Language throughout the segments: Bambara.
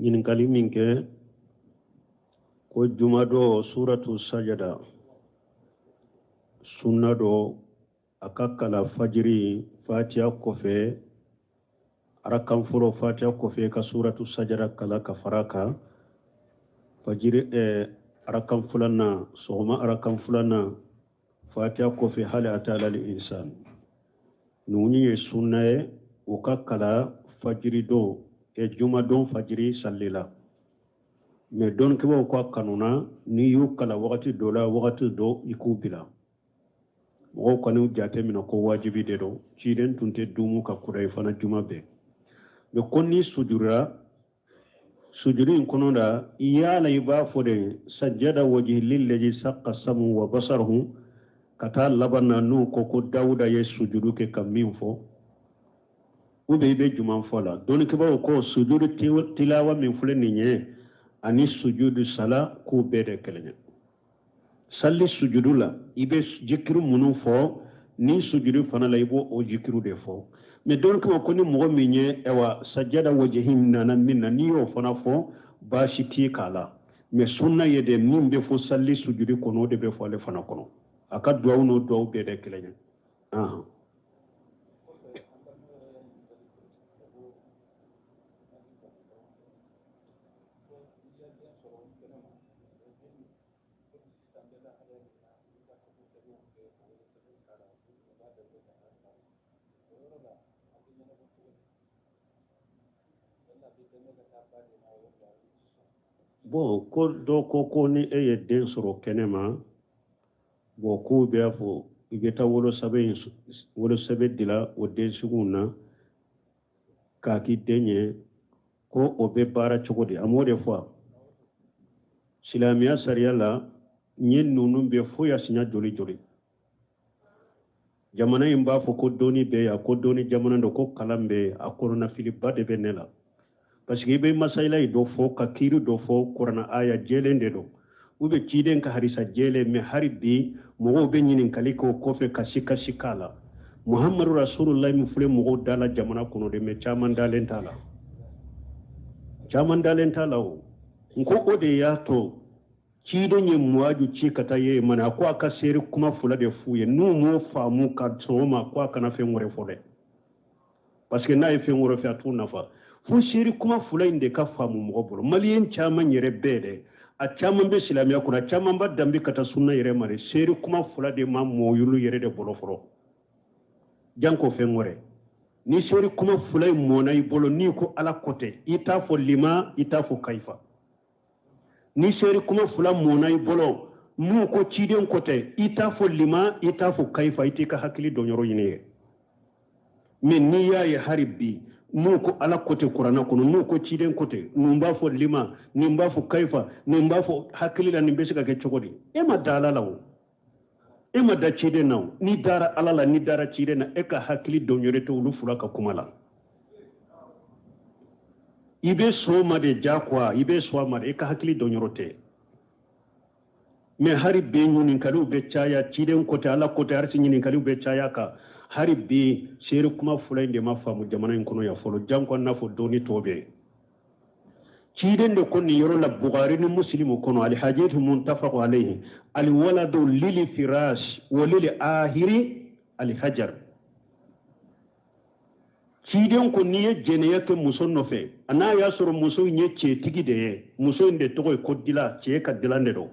Ɲininkali min kɛ ko jumadon suratu sajada sunna don a ka kalan fajiri fatiya kɔfɛ, arakan fɔlɔ fatiya kɔfɛ ka suratu sajada kalan ka fara kan fajiri arakan filanan, sɔgɔma arakan filanan fatiya kɔfɛ hali ata alal insan. Ninnu ye sunna ye u ka kalan fajiri don, jumadon fajiri sali la. Mais dɔnnikɛbaaw k'a kanuna n'i y'u kalan wagati dɔ la, wagati dɔ i k'u bila. Mɔgɔw kan'u jate minɛ ko wajibi de don. Ciden tun tɛ dumu ka kudayi fana juma bɛɛ. Mais ko n'i sujurura sujuru in kɔnɔ da, yala i b'a fɔ de sajada wajihi lillazi sakka samu wa basaruhu ka taa laban na, n'u ko ko dawuda ye sujuru kɛ ka min fɔ, ou bien i bɛ juman fɔ la? Dɔnnikɛbaaw ko sujudu tilawa min filɛ nin ye ani sujudu sala, k'u bɛɛ de kelen ye. Sali sujudu la, i bɛ jikiru minnu fɔ, ni sujudu fana la, i b'o o jikiru de fɔ. Mais dɔnnikɛbaaw ko ni mɔgɔ min ye ɛwa sajada wajihi nana min na, n'i y'o fana fɔ, baasi t'i k'a la. Mais sunna ye de min bɛ fɔ sali sujudu kɔnɔ, o de bɛ fɔ ale fana kɔnɔ. A ka duwawu n'o duwawu bɛɛ de kelen ye. Bon, ko dɔ ko ko ni e ye den sɔrɔ kɛnɛ ma, bon, k'u b'a fɔ i bɛ taa wolosɛbɛn dila o den suguw na k'a k'i den ye, ko o bɛ baara cogo di? A m'o de fɔ silamɛya sariya la. N ye ninnu bɛ fo ya siɲɛ joli joli. Jamana in b'a fɔ ko dɔnni bɛ yan, ko dɔnni jamana don, ko kalan bɛ yen. A kɔnɔnafiliba de bɛ ne la, parce que i bɛ masayila dɔ fɔ ka kiiri dɔ fɔ, kurana aya jɛlen de don, u bɛ ciden ka hadisa jɛlen. Mais hari bi mɔgɔw bɛ ɲininkali kɛ o kɔfɛ ka sikasi k'a la. Muhammadu rasulullah min filɛ mɔgɔw da la jamana kɔnɔ de, mais caman dalen t'a la, caman dalen t'a la. O n ko o de y'a to ciden ye muwaju ci ka taa yemani. A ko a ka seere kuma fila de f'u ye, n'u m'o faamu ka sɔn o ma, ko a kana fɛn wɛrɛ fɔ dɛ, parce que n'a ye fɛn wɛrɛ fɔ, a t'u nafa. Fo seere kuma fila in de ka faamu mɔgɔ bolo. Maliyɛn caman yɛrɛ bɛɛ dɛ, a caman bɛ silamɛya kɔnɔ, a caman b'a danbe ka taa sunna yɛrɛ ma dɛ, seere kuma fila de ma mɔ olu yɛrɛ de bolo fɔlɔ, janko fɛn wɛrɛ. Ni seere kuma fila in mɔna i bolo, n'i ko Ala ko tɛ, i t'a fɔ lima, i t'a fɔ kayifa. Ni seere kuma fila mɔna i bolo, n'u ko ciden ko tɛ, i t'a fɔ lima, i t'a fɔ kayifa, i t'i ka hakili dɔnyɔrɔ ɲini ye. Mais n'i y'a ye hari bi, n'u ko Ala ko tɛ kuranɛ kɔnɔ, n'u ko ciden ko tɛ, nin b'a fɔ lima, nin b'a fɔ kayifa, nin b'a fɔ hakili la, nin bɛ se ka kɛ cogo di? E ma da Ala la o, e ma da ciden na o. N'i dara Ala la, n'i dara ciden na, e ka hakili dɔnyɔrɔ tɛ olu fila ka kuma la. I bɛ sɔn o ma de diyagoya, i bɛ sɔn a ma de, e ka hakili dɔnyɔrɔ tɛ. Mais hari bi ɲininkaliw bɛ caya, ciden ko tɛ, Ala ko tɛ, harisi ɲininkaliw bɛ caya kan. Hari bi seere kuma fila in de ma faamu jamana in kɔnɔ yan fɔlɔ, janko n'a fɔ dɔnni tɔ bɛ yen. Ciden de ko nin yɔrɔ la Bukari ni Musilimu kɔnɔ, alihadisu muntafaqu alayhi, alwaladu lili firas wa lili ahiri alhajar. Ciden ko n'i ye jɛnɛya kɛ muso nɔfɛ, a n'a y'a sɔrɔ muso in ye cɛtigi de ye, muso in de tɔgɔ ye ko dila, cɛ ka dilan de don.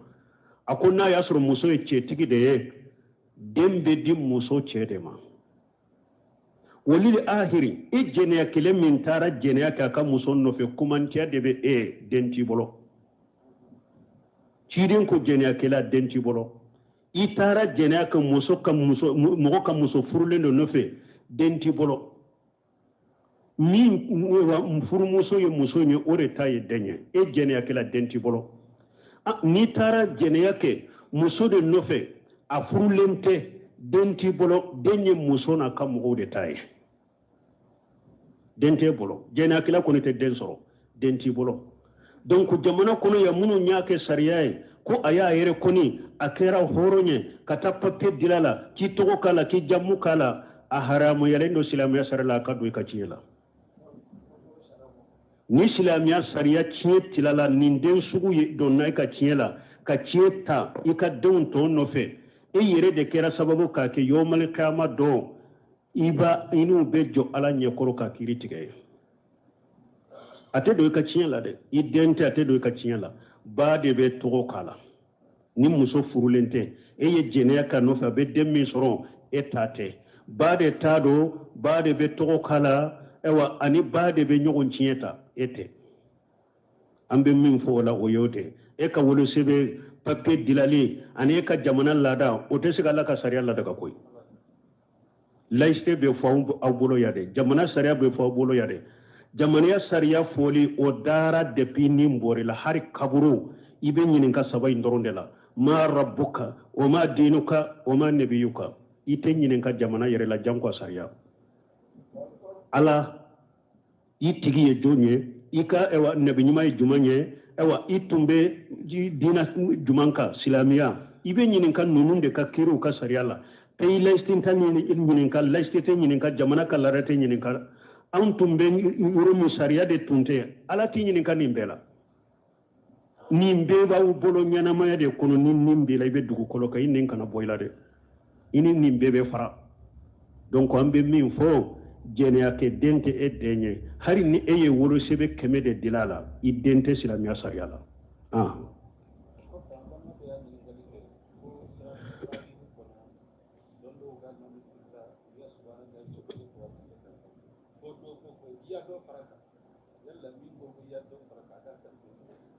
A ko n'a y'a sɔrɔ muso ye cɛtigi de ye, den bɛ di muso cɛ de ma. Walili ahiri, i jɛnɛyakɛla min taara jɛnɛya kɛ a ka muso nɔfɛ, kumantiya de bɛ e, den t'i bolo. Ciden ko jɛnɛyakɛla, den t'i bolo. I taara jɛnɛya kɛ muso ka muso, mɔgɔ ka muso furulen dɔ nɔfɛ, den t'i bolo. Min furumuso ye muso ye, o de ta ye den ye. E jɛnɛyakɛla, den t'i bolo. N'i taara jɛnɛya kɛ muso de nɔfɛ, a furulen tɛ, den t'i bolo. Den ye muso n'a ka mɔgɔw de ta ye, den t'e bolo. Jɛnɛyakɛla kɔni tɛ den sɔrɔ, den t'i bolo. Donc jamana kɔnɔ yan, minnu y'a kɛ sariya ye ko a y'a yɛrɛ kɔni a kɛra hɔrɔn ye ka taa papiye dila la, k'i tɔgɔ k'a la, k'i jamu k'a la, a haramuyalen don silamɛya sariya la, a ka don i ka tiɲɛ la. Ni silamɛya sariya tiɲɛ tilala, nin den sugu ye donna i ka tiɲɛ la ka tiɲɛ ta i ka denw tɔw nɔfɛ, e yɛrɛ de kɛra sababu k'a kɛ. Yɔmali kiyama don, i ba i n'u bɛ jɔ Ala ɲɛkɔrɔ ka kiiri tigɛ ye. A tɛ don i ka tiɲɛ la dɛ, i den tɛ, a tɛ don i ka tiɲɛ la. Ba de bɛ tɔgɔ k'a la. Ni muso furulen tɛ, e ye jɛnɛya k'a nɔfɛ, a bɛ den min sɔrɔ, e ta tɛ, ba de ta don. Ba de bɛ tɔgɔ k'a la. Ayiwa, ani ba de bɛ ɲɔgɔn tiɲɛ ta, e tɛ. An bɛ min fɔ o la, o y'o de e ka wolosɛbɛn papiye dilali ani e ka jamana laada, o tɛ se ka Ala ka sariya ladaga koyi. Laïcité bɛ fɔ aw bolo yan dɛ, jamana sariya bɛ fɔ aw bolo yan dɛ. Jamanaya sariya fɔli, o dara depuis ni bɔr'i la. Hari kaburu, i bɛ ɲininka saba in dɔrɔn de la: ma rabbuka wa ma dinuka wa ma nabiyuka. I tɛ ɲininka jamana yɛrɛ la, janko a sariya. Ala i tigi ye jɔn ye? I ka, ayiwa, nabi ɲuman ye jumɛn ye? Ayiwa, i tun bɛ diina jumɛn kan? Silamɛya. I bɛ ɲininka ninnu de ka kiriw ka sariya la. Pays laïcité tɛ ɲininka, laïcité tɛ ɲininka, jamana ka laada tɛ ɲininka, anw tun bɛ yɔrɔ min sariya de tun tɛ. Ala t'i ɲininka nin bɛɛ la. Nin bɛɛ b'aw bolo ɲɛnamaya de kɔnɔ. Ni nin b'i la, i bɛ dugukolo kan, i nin kana bɔ i la dɛ, i ni nin bɛɛ bɛ fara. Donc an bɛ min fɔ, jɛnɛyakɛ den tɛ e den ye. Hali ni e ye wolosɛbɛn 100 de dila a la, i den tɛ silamɛya sariya la. Ah.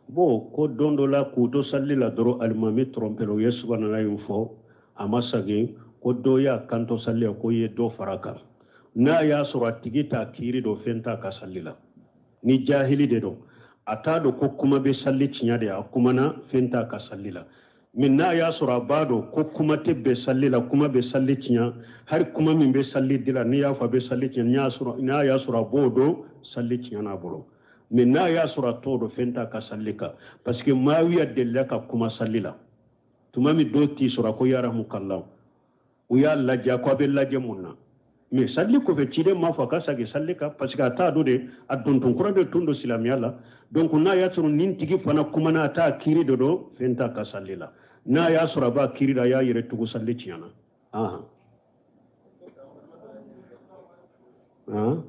Bon, ko don dɔ la, k'u to sali la dɔrɔn, alimami tɔrɔmpɛla, u ye subanala in fɔ, a ma sagin, ko dɔ y'a kanto sali la ko i ye dɔ fara kan. N'a y'a sɔrɔ a tigi t'a kiiri dɔn, fɛn t'a ka sali la. Ni jahili de don, a t'a dɔn ko kuma bɛ sali tiɲɛ de, a kumana, fɛn t'a ka sali la. Mais n'a y'a sɔrɔ a b'a dɔn ko kuma tɛ bɛn sali la, kuma bɛ sali tiɲɛ, hali kuma min bɛ sali dila, n'i y'a fɔ a bɛ sali tiɲɛ, n'a y'a sɔrɔ a b'o dɔn, sali tiɲɛna a bolo. Mais n'a y'a sɔrɔ a t'o dɔn, fɛn t'a ka sali kan, parce que Maawiya delila ka kuma sali la tuma min, dɔ t'i sɔrɔ, a ko yarhamukallah. U y'a lajɛ, ko a bɛ lajɛ mun na? Mais sali kɔfɛ, ciden m'a fɔ a ka segin sali kan, parce que a t'a dɔn de, a dontɔn kura de tun don silamɛya la. Donc n'a y'a sɔrɔ nin tigi fana kumana, a t'a kiiri de dɔn, fɛn t'a ka sali la. N'a y'a sɔrɔ a b'a kiiri la, a y'a yɛrɛ tugu, sali tiɲɛna. Ahan han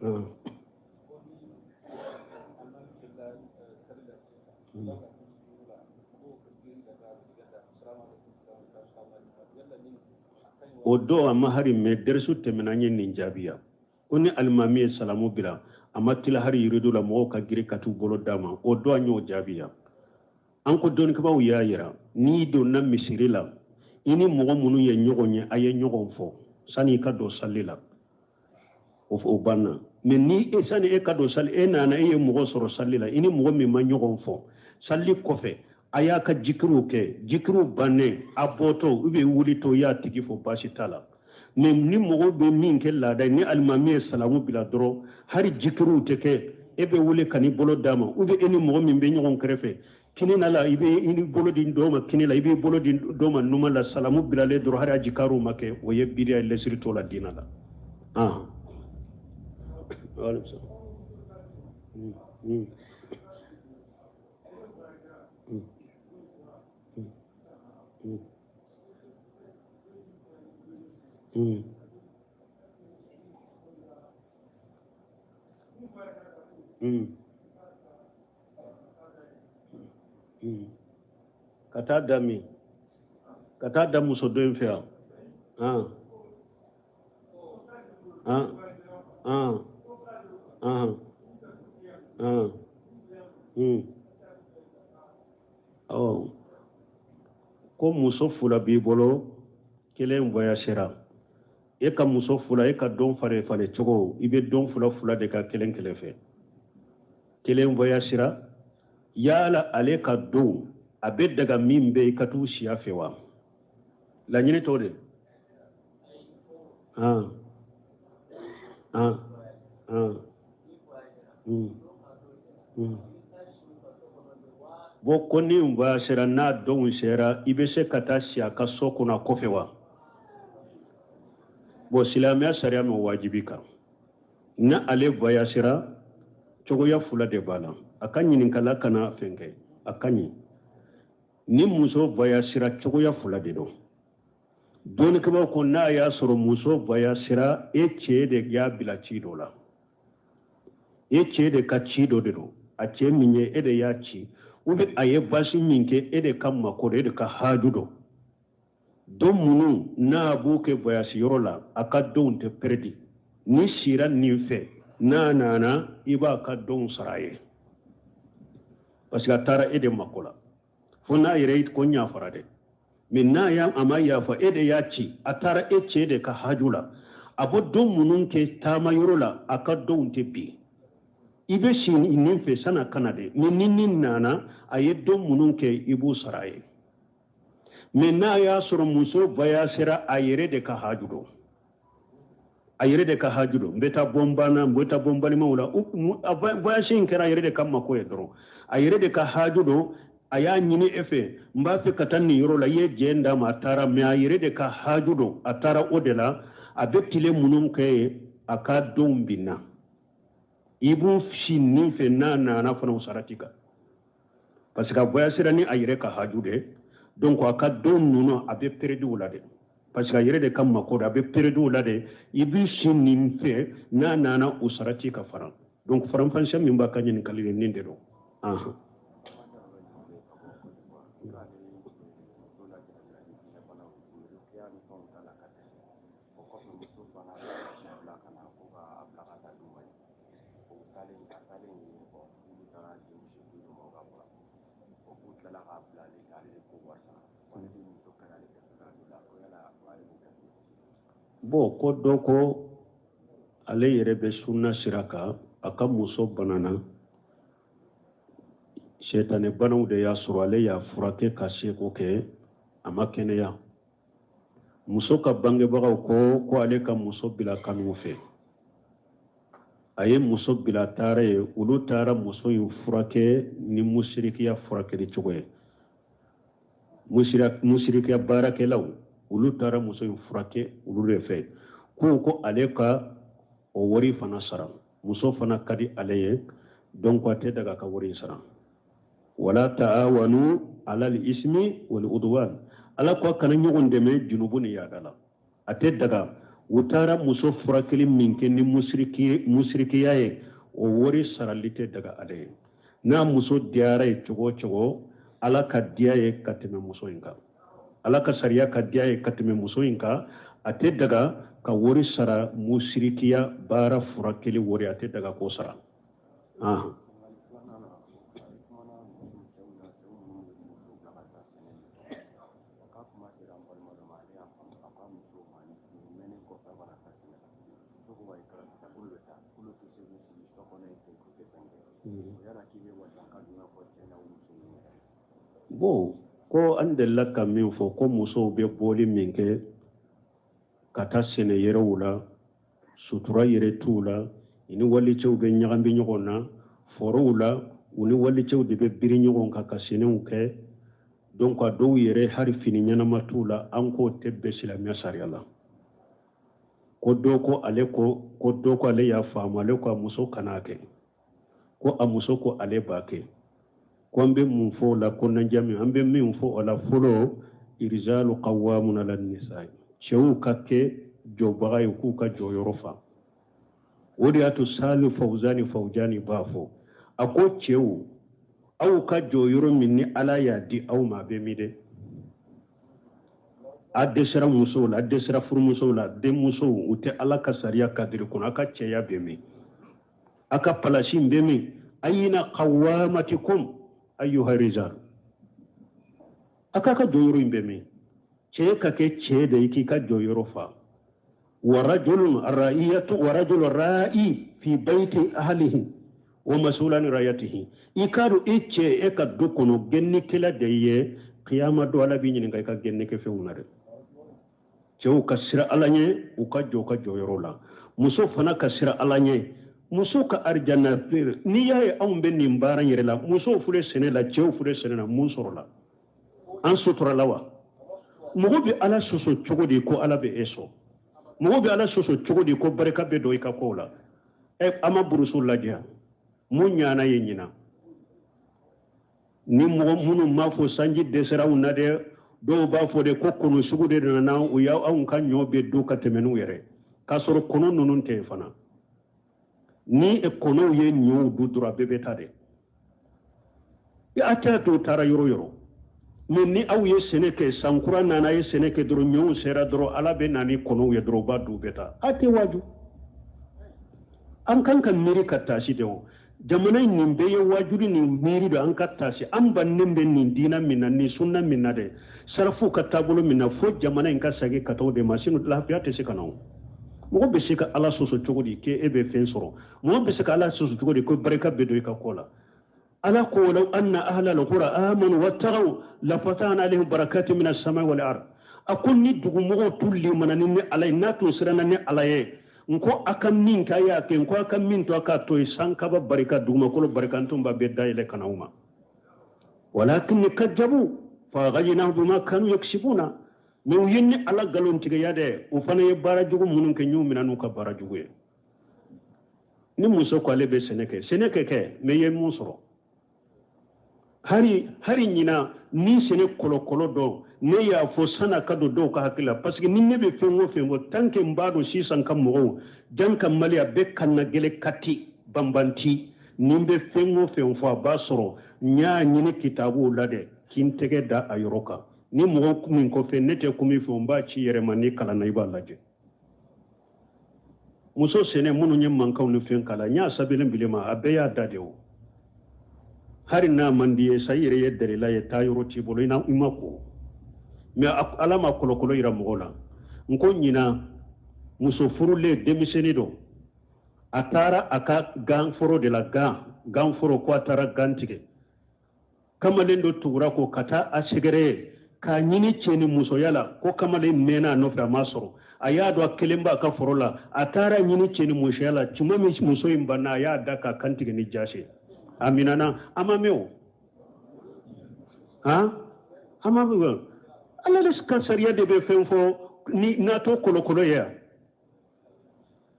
han. O don a ma hari mɛn. Dɛrisu tɛmɛna, an ye nin jaabiya ko ni alimami ye salamu bila, a ma tila hari yiridu la, mɔgɔw ka girin ka t'u bolo d'a ma. O don an y'o jaabiya. An ko dɔnnikɛbaaw y'a yira, n'i donna misiri la, i ni mɔgɔ minnu ye ɲɔgɔn ye, a ye ɲɔgɔn fɔ sani i ka don sali la, o banna. Mais ni e, sani e ka don sali, e nana, e ye mɔgɔ sɔrɔ sali la, i ni mɔgɔ min ma ɲɔgɔn fɔ, sali kɔfɛ a y'a ka jikiriw kɛ, jikiriw bannen, a bɔtɔ ou bien wulitɔ, i y'a tigi fo, baasi t'a la. Mais ni mɔgɔw bɛ min kɛ laada ye, ni alimami ye salamu bila dɔrɔn, hali jikiriw tɛ kɛ, e bɛ wuli ka n'i bolo d'a ma, ou bien e ni mɔgɔ min bɛ ɲɔgɔn kɛrɛfɛ kini na la, i bɛ i bolo di dɔ ma kini la, i b'i bolo di dɔ ma numan la, salamu bilalen dɔrɔn, hali a jikariw ma kɛ, o ye bidiya ye, lɛsiri t'o la diinɛ la. Ah. Ka taa da min? Ka taa da muso dɔ in fɛ yan? Ah ah ah ah ah. Ɔ, ko muso fila b'i bolo, kelen voyagera. E ka muso fila, e ka don falen falen cogo, i bɛ don fila fila de ka kelen kelen fɛ. Kelen voyagera, yala ale ka don a bɛ daga min bɛ i ka t'u siya fɛ wa? Laɲini t'o de. Ah ah ah. Bon, ko ni voyagera, n'a donw sera, i bɛ se ka taa si a ka so kɔnɔ a kɔfɛ wa? Bon, silamɛya sariya ma wajibi kan. Ni ale voyagera, Cogoya fila de b'a la. A ka ɲininkala kana fɛn kɛ, a ka ɲi. Ni muso voyagera, cogoya fila de don. Dɔnnikɛbaaw ko n'a y'a sɔrɔ muso voyagera, e cɛ de y'a bila ci dɔ la, e cɛ de ka ci dɔ de don, a cɛ min ye, e de y'a ci, ou bien a ye baasi min kɛ, e de ka mako don, e de ka haju don. Don minnu n'a b'u kɛ voyage yɔrɔ la, a ka donw tɛ perdi. Ni sira nin fɛ, n'a nana, i b'a ka donw sara a ye, parce que a taara e de mako la. Fo n'a yɛrɛ ko n yafara dɛ, mais n'a y'a a ma yafa, e de y'a ci, a taara e cɛ de ka haju la. A bɛ don minnu kɛ taama yɔrɔ la, a ka donw tɛ bin. I bɛ si nin fɛ san'a ka na dɛ. Ni nin nana, a ye don minnu kɛ, i b'u sara a ye. Mais n'a y'a sɔrɔ muso voyagera a yɛrɛ de ka haju don, a yɛrɛ de ka haju don, n bɛ taa bɔ n ba na, n bɛ taa bɔ n balimaw la, voyage in kɛra a yɛrɛ de ka mako ye dɔrɔn, a yɛrɛ de ka haju don, a y'a ɲini e fɛ, n b'a fɛ ka taa nin yɔrɔ la, i ye jɛn d'a ma, a taara, mais a yɛrɛ de ka haju don, a taara o de la. A bɛ tile minnu kɛ yen, a ka donw binna, i b'u si nin fɛ. N'a nana fana, o sara t'i kan, parce que a voyagera ni a yɛrɛ ka haju de. Donc a ka don ninnu, a bɛ perdu o la dɛ, parce que a yɛrɛ de ka mako don, a bɛ perdu o la dɛ. I b'i si nin fɛ, n'a nana, o sara t'i kan fana. Donc faranfasiya min b'a ka ɲininkali ye, nin de don. Ahan. Bon, ko dɔ ko ale yɛrɛ bɛ sunna sira kan, a ka muso banana, sɛtanɛ banaw de y'a sɔrɔ, ale y'a furakɛ ka seko kɛ, a ma kɛnɛya. Muso ka bangebagaw ko ko ale ka muso bila ka n'u fɛ. A ye muso bila, taara ye, olu taara muso in furakɛ ni musirikiya furakɛli cogo ye. Musirikiya baarakɛlaw, olu taara muso in furakɛ olu de fɛ. Ko ko ale ka o wari fana sara. Muso fana ka di ale ye, donc a tɛ daga ka wari in sara. Wala taawanu alal ismi wal udwan, Ala ko a kana ɲɔgɔn dɛmɛ junubu ni yaada la, a tɛ daga. U taara muso furakɛli min kɛ ni musirikiya ye, o wari sarali tɛ daga ale ye. N'a muso diyara ye cogo o cogo, Ala ka diya ye ka tɛmɛ muso in kan, Ala ka sariya ka diya ye ka tɛmɛ muso in kan, a tɛ daga ka wari sara. Musirikiya baara furakɛli wari, a tɛ daga k'o sara. Ah. Bon, ko an delila ka min fɔ ko musow bɛ bɔli min kɛ ka taa sɛnɛ yɛrɛw la, sutura yɛrɛ t'u la, u ni walicɛw bɛ ɲagami ɲɔgɔn na forow la, u ni walicɛw de bɛ biri ɲɔgɔn kan ka sɛnɛw kɛ. Donc a dɔw yɛrɛ, hali fini ɲɛnama t'u la. An k'o tɛ bɛn silamɛya sariya la. Ko dɔ ko ale ko ko dɔ ko ale y'a faamu, ale ko a muso kan'a kɛ, ko a muso ko ale b'a kɛ. Ko an bɛ mun fɔ o la? Ko najami, an bɛ min fɔ o la fɔlɔ, irijalu qawwamun ala nisa, cɛw ka kɛ jɔbaga ye, k'u ka jɔyɔrɔ fa. O de y'a to Sali Fawzani Fawjani b'a fɔ, a ko cɛw, aw ka jɔyɔrɔ min ni Ala y'a di aw ma, a bɛ min dɛ? A dɛsɛra musow la, a dɛsɛra furumusow la, denmusow, u tɛ Ala ka sariya kadiri kɔnɔ. A ka cɛya bɛ min? A ka palasi bɛ min? Ayina qawamatikum ayyuha rijal, a k'a ka jɔyɔrɔ in bɛ min? Cɛ ka kɛ cɛ de ye, k'i ka jɔyɔrɔ fa. Wa rajulun ra'iyatu wa rajulun ra'i fi bayti ahlihi wa mas'ulan ra'iyatihi. I k'a dɔn, e cɛ, e ka du kɔnɔ gɛnnikɛla de ye. Kiyama don, Ala b'i ɲininka i ka gɛnnikɛfɛnw na dɛ. Cɛw ka siran Ala ɲɛ, u ka jɔ u ka jɔyɔrɔ la. Muso fana ka siran Ala ɲɛ, muso ka arijana. N'i y'a ye anw bɛ nin baara yɛrɛ la, musow filɛ sɛnɛ la, cɛw filɛ sɛnɛ la, mun sɔrɔla? An suturala wa? Mɔgɔ bɛ Ala sɔsɔ cogo di ko Ala bɛ e sɔn? Mɔgɔ bɛ Ala sɔsɔ cogo di ko barika bɛ don i ka kow la? Ɛ, an ma burusu lajɛ. Mun ɲana ye ɲinan? Ni mɔgɔ minnu m'a fɔ sanji dɛsɛra anw na dɛ, dɔw b'a fɔ de ko kɔnɔ sugu de nana, u y'anw ka ɲɔ bɛɛ dun ka tɛmɛ n'u yɛrɛ, k'a sɔrɔ kɔnɔ ninnu tɛ yen fana. Ni kɔnɔw ye ɲɔw dun dɔrɔn, a bɛɛ bɛ taa de. A t'a to taara yɔrɔ yɔrɔ. Mais ni aw ye sɛnɛ kɛ, san kura nana, a ye sɛnɛ kɛ dɔrɔn, ɲɔw sera dɔrɔn, Ala bɛ na ni kɔnɔw ye dɔrɔn, u b'a dun, u bɛ taa. A tɛ waaju. An kan ka miiri ka taasi de. O jamana in, nin bɛɛ ye waajuli ni miiri don. An ka taasi. An bannen bɛ nin diina min na, nin sunna min na dɛ, sarafuw ka taabolo min na, fo jamana in ka segin ka taa o de ma, sinon lafiya tɛ se ka na. O mɔgɔ bɛ se ka Ala sɔsɔ cogo di k'e bɛ fɛn sɔrɔ? Mɔgɔ bɛ se ka Ala sɔsɔ cogo di ko barika bɛ don i ka ko la? Ala ko: walaw anna ahla alqura amanu wattaqaw lafatahna alayhim barakati min as-samai wal ard. A ko ni dugumɔgɔw tun limana ni Ala ye, n'a tun siranna ni Ala ye, n ko a ka min kɛ, a y'a kɛ, n ko a ka min to, a k'a to yen, sankaba barika, dugumakolo barika, n tun b'a bɛɛ dayɛlɛ ka na u ma. Walakin kazzabu fa akhadnahum bima kanu yaksibuna. Mais u ye ni Ala nkalontigiya dɛ, u fana ye baara jugu minnu kɛ, n y'u minɛ n'u ka baara jugu ye. Ni muso ko ale bɛ sɛnɛ kɛ, sɛnɛ kɛ kɛ, mais i ye mun sɔrɔ? Hari hari ɲina ni sɛnɛ kɔlɔkɔlɔ dɔn, ne y'a fɔ san'a ka don dɔw ka hakili la, parce que ni ne bɛ fɛn o fɛn fɔ, tant que n b'a dɔn sisan ka mɔgɔw jan ka Mali a bɛ ka na gɛlɛ kati banbanti, ni n bɛ fɛn o fɛn fɔ, a b'a sɔrɔ n y'a ɲini kitabuw la dɛ, k'i n tɛgɛ da a yɔrɔ kan. Ni mɔgɔ min kɔfɛ ne tɛ kun min fɛ, n b'a ci yɛrɛ ma. Ni kalanna, i b'a lajɛ. Muso sɛnɛ minnu ye mankanw ni fɛn kala, n y'a sɛbɛnlen bile ma, a bɛɛ y'a da de. O hari n'a man di ye sa, i yɛrɛ ye dɛrɛla ye, taa yɔrɔ t'i bolo, i ma ko. Mais Ala ma kɔlɔkɔlɔ yira mɔgɔ la. N ko ɲina muso furulen denmisɛnnin don, a taara a ka ganforo de la, ganforo, ko a taara gan tigɛ. Kamalen dɔ tugura ko ka taa a sɛgɛrɛ ye k'a ɲini cɛ ni musoya la. Ko kamalen mɛnna a nɔfɛ, a ma sɔrɔ. A y'a dɔn a kelen b'a ka foro la, a taara ɲini cɛ ni musoya la. Tuma min muso in banna, a y'a da k'a kantigɛ ni jase. A minɛna. A ma mɛn o, han, a ma mɛn o. Ala de ka sariya de bɛ fɛn fɔ ni n'a to kolokolo ye yan,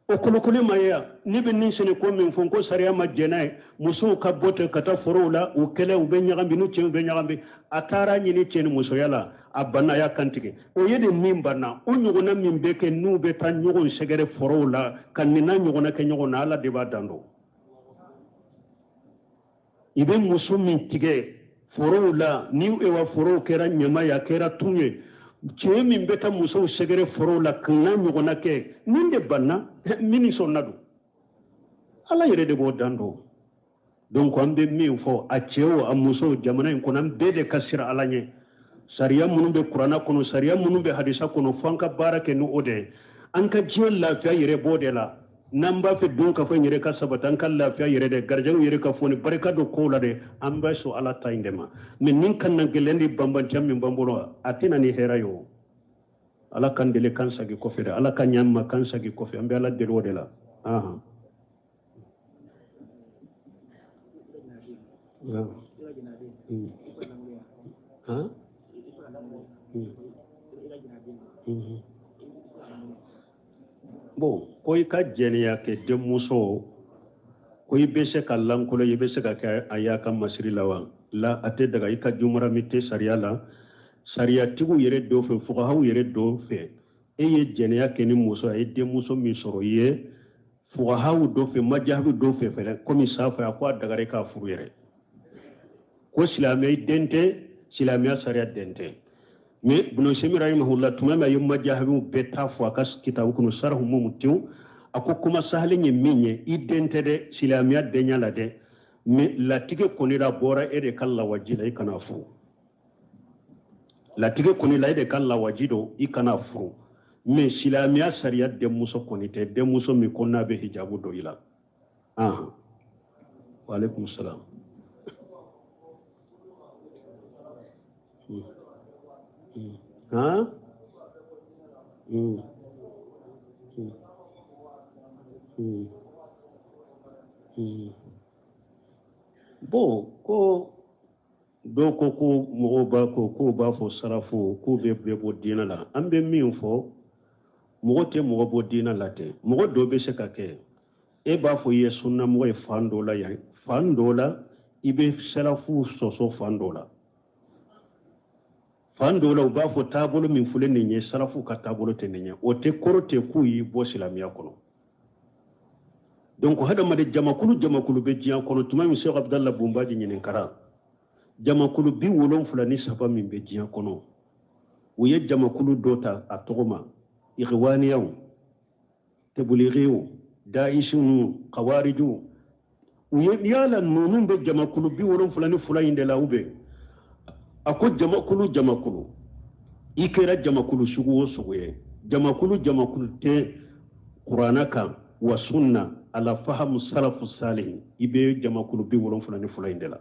o kolokolo ma ye yan. Ne bɛ nin sɛnɛ ko min fɔ, ko sariya ma jɛn n'a ye, musow ka bɔ ten ka taa forow la, u kɛlɛ, u bɛ ɲagami n'u cɛw bɛ ɲagami. A taara ɲini cɛ ni musoya la, a banna, a y'a kantigɛ. O ye de min banna, o ɲɔgɔnna min bɛ kɛ, n'u bɛ taa ɲɔgɔn sɛgɛrɛ forow la ka nin n'a ɲɔgɔnna kɛ ɲɔgɔn na, Ala de b'a dan dɔn. I bɛ muso min tigɛ forow la, ni wa forow kɛra ɲama ye, a kɛra tun ye, cɛ min bɛ taa musow sɛgɛrɛ forow la ka n'a ɲɔgɔnna kɛ, nin de banna. Min sɔnna don, Ala yɛrɛ de b'o dan dɔn. Donc an bɛ min fɔ, a cɛ o, a muso, jamana in kɔnɔ, an bɛɛ de ka siran Ala ɲɛ. Sariya minnu bɛ kuranna kɔnɔ, sariya minnu bɛ hadisa kɔnɔ, fo an ka baara kɛ ni o de ye. An ka diɲɛ lafiya yɛrɛ b'o de la. N'an b'a fɛ don ka fɔ n yɛrɛ ka sabati, an ka lafiya yɛrɛ dɛ, garijɛgɛw yɛrɛ ka fɔ ni barika don kow la dɛ, an bɛ sɔn Ala ta in de ma. Mais nin ka na gɛlɛn ni banbanciya min b'an bolo, a tɛna ni hɛrɛ ye. O Ala k'an deli k'an segin kɔfɛ dɛ, Ala ka ɲɛ an ma k'an segin kɔfɛ. An bɛ Ala deli o de la. Ahan. Han? Bon, ko i ka jɛnɛya kɛ denmuso, ko i bɛ se ka lankolo, i bɛ se ka kɛ a y'a ka masiri la wa? La, a tɛ daga. I ka jumara min tɛ sariya la, sariyatigiw yɛrɛ dɔ fɛ, fugahaw yɛrɛ dɔ fɛ, e ye jɛnɛya kɛ ni muso, a ye denmuso min sɔrɔ i ye, fugahaw dɔ fɛ, majahabi dɔ fɛ fɛnɛ, komi safa, a ko a dagara i k'a furu yɛrɛ, ko silamɛ i den tɛ, silamɛya sariya den tɛ. Mais Ibn Usaymin rahimahullah, tuma min a ye majahabiw bɛɛ ta fɔ a ka kitabu kɔnɔ, sarahu mumtiu, a ko kuma sahalen ye min ye, i den tɛ dɛ, silamɛya denya la dɛ, mais latigɛ kɔni la bɔra e de ka lawaji la, i kana furu. Latigɛ kɔni la, e de ka lawaji don, i kana furu. Mais silamɛya sariya denmuso kɔni tɛ, denmuso min ko n'a bɛ hijabu don i la. Ahan, wa alaikum salam. Han? Bon, ko dɔw ko ko mɔgɔw b'a ko k'u b'a fɔ sarafo k'u bɛ bɛɛ bɔ diinɛ la. An bɛ min fɔ, mɔgɔ tɛ mɔgɔ bɔ diinɛ la tɛ. Mɔgɔ dɔ bɛ se ka kɛ e b'a fɔ i ye sunnamɔgɔ ye fan dɔ la yan. Fan dɔ la, i bɛ salafu sɔsɔ fan dɔ la. Fan dɔ la, u b'a fɔ taabolo min filɛ nin ye, salafu ka taabolo tɛ nin ye. O tɛ kɔrɔ tɛ k'u y'i bɔ silamɛya kɔnɔ. Donc hadamaden jamakulu jamakulu bɛ diɲɛ kɔnɔ. Tuma min Sɛki Abudala Bunbaji ɲininkara, jamakulu 73 min bɛ diɲɛ kɔnɔ, u ye jamakulu dɔ ta a tɔgɔ ma, ikhwaniyaw, tebuligiw, daisiw, kawarijiw. U ye yala ninnu bɛ jamakulu 72 in de la? U bɛ a ko jamakulu jamakulu, i kɛra jamakulu sugu o sugu ye, jamakulu jamakulu tɛ kuranna kan wa sunna ala fahamu salafu salihin, i bɛ jamakulu 72 in de la.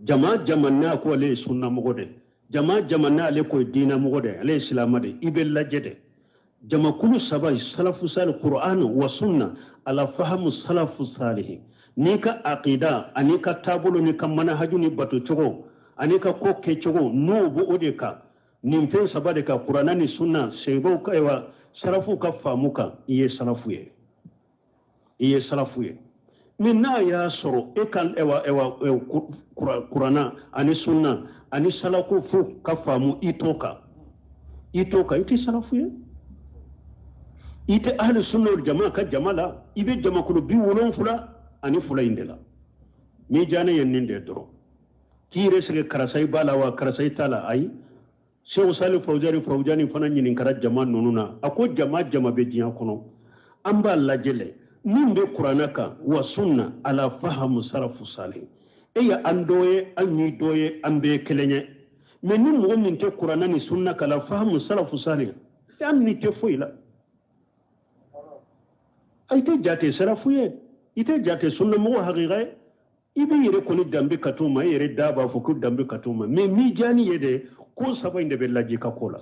Jama jama n'a ko ale ye sunnamɔgɔ de, jama jama n'ale ko ye diinamɔgɔ de, ale ye silama de, i bɛ lajɛ de. Jamakulu saba, salafu salih, qur'an wa sunna ala fahamu salafu salihin, n'i ka aqida an'i ka taabolo n'i ka manahaju ni bato cogo an'i ka ko kɛcogo, n'o b'o o de kan, nin fɛn saba de kan, kuranna ni sunna, seyibaw ka, ayiwa, salafuw ka faamu kan, i ye salafu ye, i ye salafu ye. Mais n'a y'a sɔrɔ e ka, ayiwa, ayiwa, kuranna ani sunna ani salafu fo ka faamu, i t'o kan, i t'o kan, i tɛ salafu ye, i tɛ ahli sunna wal jama ka jama la, i bɛ jamakulu 72 in de la. N'i diya ne ye nin de dɔrɔn k'i yɛrɛ sigi karisa i b'a la wa karisa i t'a la. Ayi, Seku Sali Fawuzani Fawuzani fana ɲininkara jama ninnu na. A ko jama jama bɛ diɲɛ kɔnɔ, an b'a lajɛ lɛ min bɛ kuranna kan wa sunna ala fahamu salafu salih. E ye an dɔ ye, an y'i dɔ ye, an bɛɛ ye kelen ye. Mais ni mɔgɔ min tɛ kuranna ni sunna kan ala fahamu salafu salih, an ni tɛ foyi la. I tɛ jate salafu ye, i tɛ jate sunnamɔgɔ hakika ye. I b'i yɛrɛ kɔni danbe ka t'o ma, i yɛrɛ da b'a fɔ ko danbe ka t'o ma. Mais min diyani ye de, ko saba in de bɛ lajɛ i ka ko la.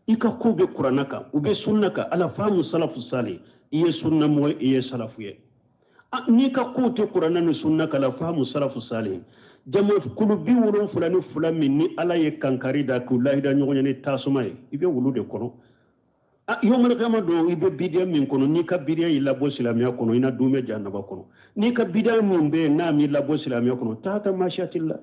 I ka ko bɛ kuranna kan, u bɛ sunna kan ala fahamu salafu salih, i ye sunnamɔgɔ, i ye salafu ye. N'i ka ko tɛ kuranna ni sunna kan ala fahamu salafu salih, jamakulu 72 min ni Ala ye kankari da k'u lahida ɲɔgɔn ye ni tasuma ye, i bɛ wulu de kɔnɔ. Yawmal kiyama don, i bɛ bidiya min kɔnɔ, n'i ka bidiya y'i labɔ silamɛya kɔnɔ, i na dumɛ jahanaba kɔnɔ. N'i ka bidiya min bɛ yen n'a m'i labɔ silamɛya kɔnɔ, tahta mashiatillah,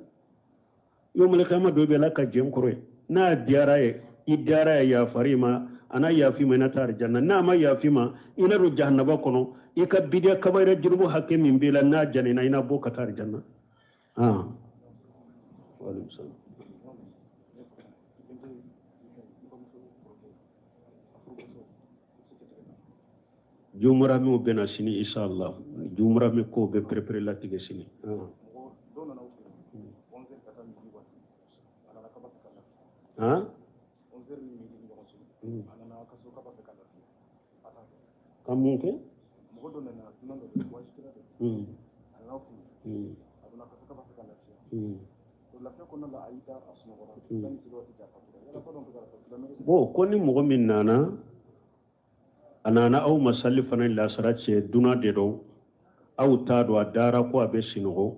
yawmal kiyama don, i bɛ Ala ka jɛn kɔrɔ ye. N'a diyara ye, i diyara ye, yafara i ma, a na yafi ma, i na taa alijanna. N'a ma yafi ma, i na don jahanaba kɔnɔ. I ka bidiya kabayira jurumu hakɛ min b'i la, n'a janina, i na bɔ ka taa alijanna. Ah. Waalaikum salam. Jumura min bɛ na sini, inshallah, jumura min ko bɛ perepere latigɛ sini. Ah. Ka mun kɛ? Mɔgɔ dɔ nana, dunan dɔ bɛ voyage de, a nana furu, a donna ka k'a b'a fɛ ka lafiya. O lafiya kɔnɔna la, a y'i da, a sunɔgɔra, sanni seli waati cɛ, a fatura. Yala ko dɔn tɛ ka silamɛ? Bon, ko ni mɔgɔ min nana, a nana aw ma sali fana ni lasara cɛ, dunan de don, aw t'a dɔn, a dara ko a bɛ sinɔgɔ,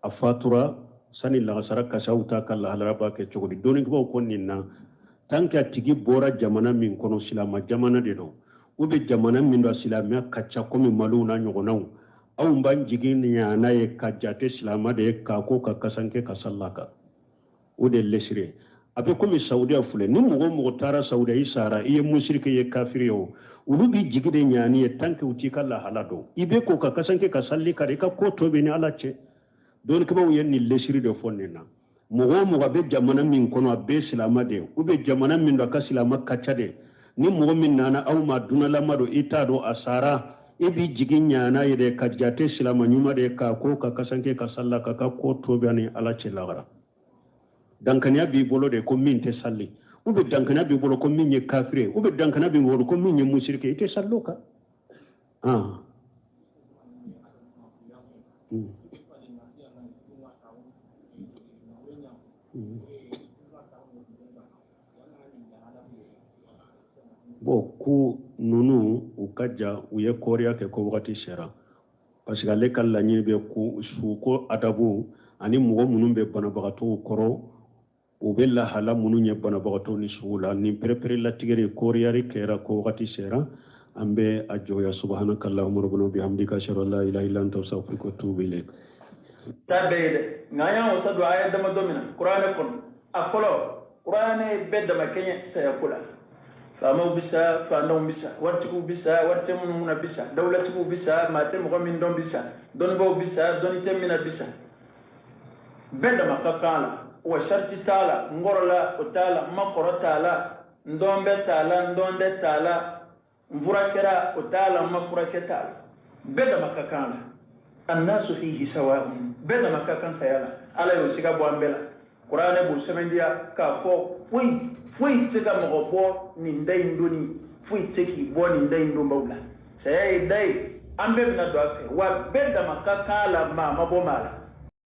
a fatura sani lagasara ka se, aw t'a ka lahalaya b'a kɛ cogo di? Dɔnnikɛbaaw ko nin na, tant que a tigi bɔra jamana min kɔnɔ, silama jamana de don, ou bien jamana min don silamɛya ka ca komi Maliw n'a ɲɔgɔnnaw, anw b'an jigi ɲana ye ka jate silama de ye, k'a ko ka kasanke ka salila kan, o de ye lesiri. A bɛ komi Saudiya filɛ ni mɔgɔ o mɔgɔ taara Saudiya, i sara, i ye musiriki, i ye kafiri ye o, olu b'i jigi de ɲaani ye tant que u t'i ka lahala dɔn. I bɛ ko ka kasanke ka salli kan, i ka ko tɔ bɛ ni Ala cɛ. Dɔnnikɛbaaw ye nin lesiri de fɔ nin na. Mɔgɔ o mɔgɔ bɛ jamana min kɔnɔ, a bɛɛ silama de ye, ou bien jamana min don a ka silama ka ca de, ni mɔgɔ min nana aw ma, dunalama don, i t'a dɔn, a sara, e b'i jigi ɲana ye de ka jate silama ɲuman de ye, k'a ko ka kasanke ka salila ka ka ko tɔ bɛ ni Ala cɛ lagara. Dankaniya b'i bolo de ko min tɛ sali, ou bien dankaniya b'i bolo ko min ye kafiri ye, ou bien dankaniya b'i bolo ko min ye musiriki ye, i tɛ sali o kan. Ah. Bon, ko ninnu u ka ja, u ye kɔriya kɛ ko wagati sera, parce que ale ka laɲini bɛ ko su ko adabu ani mɔgɔ minnu bɛ banabagatɔw kɔrɔ, u bɛ lahala minnu ye banabagatɔw ni sugu la. Nin perepere latigɛ de kɔriyari kɛra ko wagati sera. An bɛ a jɔ yan. Subhanaka allahumma rabbana bihamdika, ashhadu an la ilaha illa anta, astaghfiruka wa atubu ilayk. Ta bɛɛ ye dɛ, nka an y'an wasa don aya damadɔ min na Kuranɛ kɔnɔ. A fɔlɔ, Kuranɛ ye bɛɛ dama kɛɲɛ sayako la. Faamaw bi sa, faantanw bi sa, waritigiw bi sa, wari tɛ minnu kunna bi sa, dawulatigiw bi sa, maa tɛ mɔgɔ min dɔn bi sa, dɔnnibaaw bi sa, dɔnni tɛ min na bi sa. Bɛɛ dama ka kan a la wa sariti t'a la. N kɔrɔla, o t'a la. N ma kɔrɔ t'a la. N dɔn bɛ t'a la, n dɔn tɛ t'a la. N furakɛra, o t'a la. N ma furakɛ t'a la. Bɛɛ dama ka kan a la. Annasu fihi sawa'un, bɛɛ dama ka kan saya la. Ala y'o siga bɔ an bɛɛ la. Kuranɛ b'o sɛmɛntiya k'a fɔ foyi foyi tɛ se ka mɔgɔ bɔ nin da in donni, foyi tɛ se k'i bɔ nin da in donbaw la. Saya ye da ye, an bɛɛ bɛna don a fɛ wa bɛɛ dama ka kan a la, maa ma bɔ maa la.